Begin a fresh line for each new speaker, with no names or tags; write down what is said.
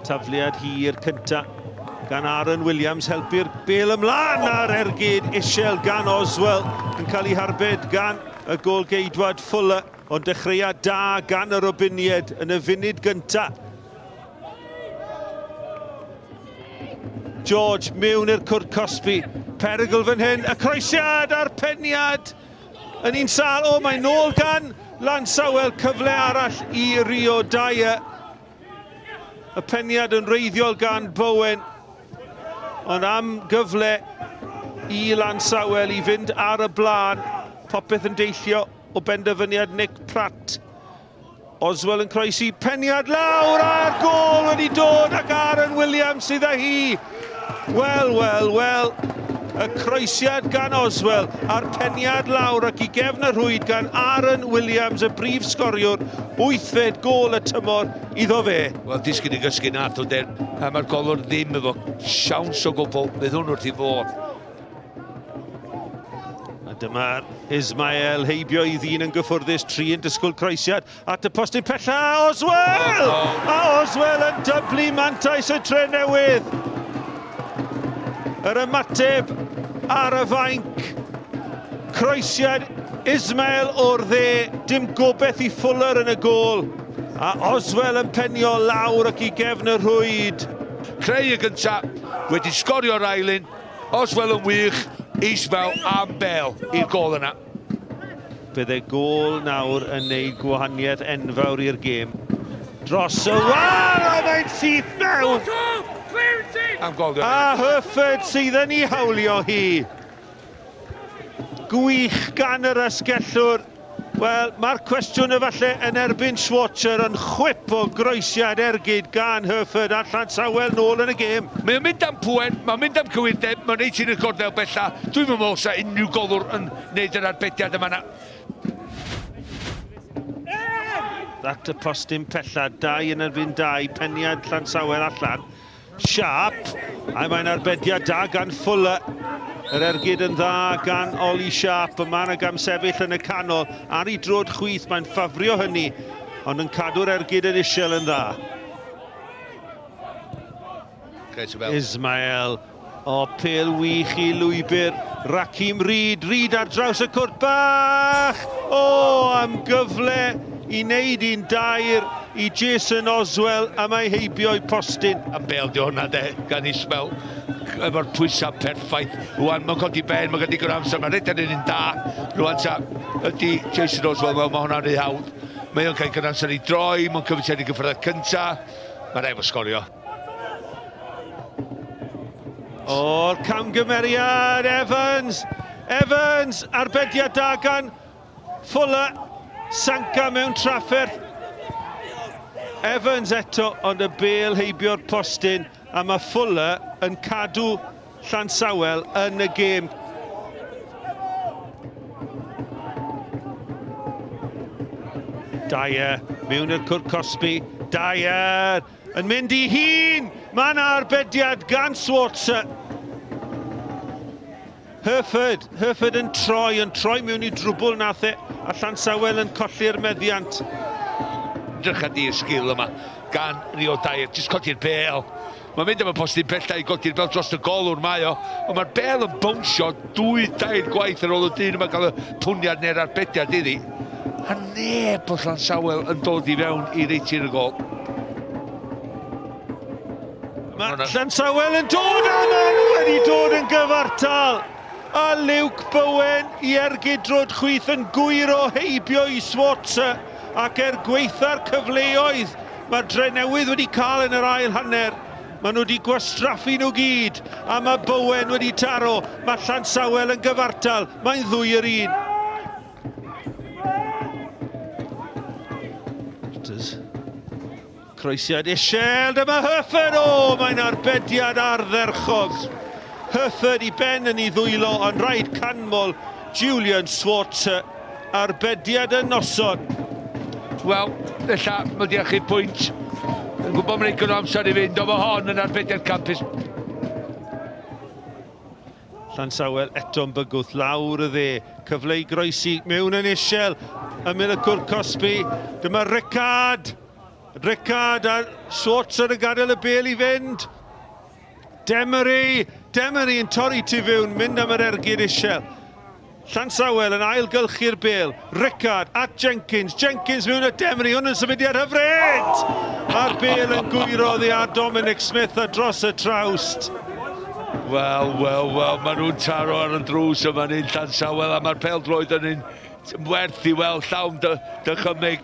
Tafliad hir cynta gan Aaron Williams, helpu'r bel ymlaen a'r ergyd isel gan Oswell yn cael ei harbed gan y gôl-geidwad Fuller, ond dechreuad da gan y Robiniaid yn y funud gynta. George mewn i'r cwrt cosbi, perygl fan hyn, y croesiad a'r peniad yn un sâl, o mae'n nôl gan Lansawel, cyfle arall i Rio Dyer. Y peniad yn wreiddiol gan Bowen, ond am gyfle i Lansawel i fynd ar y blaen, popeth yn deillio o benderfyniad Nick Pratt. Oswell yn croesi peniad lawr a'r gôl wedi dod ac Aaron Williams sydd â hi. Wel, wel, wel, y croesiad gan Oswell a'r peniad lawr ac i gefn y rhwyd gan Aaron Williams, y brif sgoriwr, wythfed gôl y tymor iddo fe.
Wel, disgyn i gysgu nath o den, a mae'r golwr ddim efo siawns o gwbl, bydd hwn wrth i fodd.
A dyma Ismael heibio i ddyn yn gyffwrddus, tri yn disgwyl croesiad at y postyn pella, Oswell! A Oswell yn dyblu mantais y tre newydd. Yr ymateb ar y fainc. Croesiad Ismael o'r dde, dim gobeith i Fuller yn y gôl. A Oswell yn penio lawr ac i gefn y rhwyd.
Creu y gyntaf, wedi sgorio'r ail un, Oswell yn wych, Ismael am bel i'r gôl yna.
Bydde gôl nawr yn neud gwahaniaeth enfawr i'r gêm. Dros y wal a mae'n syth mewn!
Am gôl
A Hereford sydd yn ei hawlio hi. Gwych gan yr asgellwr. Wel, mae'r cwestiwn efallai yn erbyn Schwarzer yn chwip o groesiad ergyd gan Hereford a Llansawel nôl yn y gêm.
Mae o'n mynd am pŵer, mae'n mynd am cywirdeb, mae'n neud ti'n y gornel bella. Dwi'm yn meddwl sa unrhyw golwr yn neud yr arbediad yma na.
At y postyn pella, 2 yn erbyn 2, peniad Llansawel allan. Sharp, a mae'n arbediad da gan Fuller. Yr ergyd yn dda gan Ollie Sharp, y mae yna gamsefyll yn y canol. Ar ei drod chwith, mae'n ffafrio hynny, ond yn cadw'r ergyd yn isel yn dda. Ismael, o pel wych i lwybr Rakim Reid, Reid ar draws y cwrt bach! O, am gyfle i wneud un dair i Jason Oswell a mae heibio i postyn.
Am bêl di hwnna de, gan Ismael efo'r pwysau perffaith. Rwan mae'n codi ben, mae'n cael digon o amser, mae'n rhedeg yn un da. Rwan ta, ydy Jason Oswell, wel mae hwnna'n rhy hawdd. Mae o'n cael digon amser i droi, mae'n cymryd tuag i gyffwrdd cynta. Mae rhaid fo sgorio.
O'r camgymeriad, Evans! Evans, arbediad da gan Fuller, Sanka mewn trafferth. Evans eto, ond y bêl heibio'r postyn, a mae Fuller yn cadw Llansawel yn y gêm. Dyer mewn i'r cwrt cosbi. Dyer yn mynd i hun! Mae yna arbediad gan Swartzer. Hereford, Hereford yn troi, yn troi mewn i drwbl nath e, a Llansawel yn colli'r meddiant.
Drycha di'r sgil yma gan Rio Dyer, jyst codi'r bêl. Mae'n mynd am y postyn pella i godi'r bêl dros y golwr mae o, ond mae'r bêl yn bownsio dwy dair gwaith ar ôl y dyn yma gael y pwniad neu'r arbediad iddi. A neb o Llansawel yn dod i fewn i reit i'r gol.
Mae Llansawel yn dod a maen nhw wedi dod yn gyfartal. A Luke Bowen i ergyd drod chwith yn gwyro heibio i Swartzer ac er gweitha'r cyfleoedd mae'r Drenewydd wedi cael yn yr ail hanner, maen nhw wedi gwastraffu nhw gyd a mae Bowen wedi taro. Mae Llansawel yn gyfartal, mae'n ddwy yr un. Croesiad isel, dyma Hereford! O, mae'n arbediad ardderchog. Hereford i ben yn ei ddwylo, ond rhaid canmol Julian Swartzer. Arbediad y noson.
Wel, ella, mae di achub pwynt. Yn gwybod mae'n digon o amser i fynd, ond mae hon yn arbediad campus.
Llansawel eto'n bygwth lawr y dde. Cyfle i groesi mewn yn isel. Ymyl y cwrt cosbi. Dyma Rickard! Rickard a Schwartzer yn gadael y bel i fynd. Demery, Demery yn torri tu fewn, mynd am yr ergyd isel. Llansawel yn ailgylchu'r bel. Rickard at Jenkins, Jenkins mewn at Demery, hwn yn symudiad hyfryd! A'r bel yn gwyro oddi ar Dominic Smith a dros y trawst.
Wel, wel, wel, maen nhw'n taro ar y drws yma ni'n Llansawel a mae'r pel droed yn un werth i weld llawn dychymyg.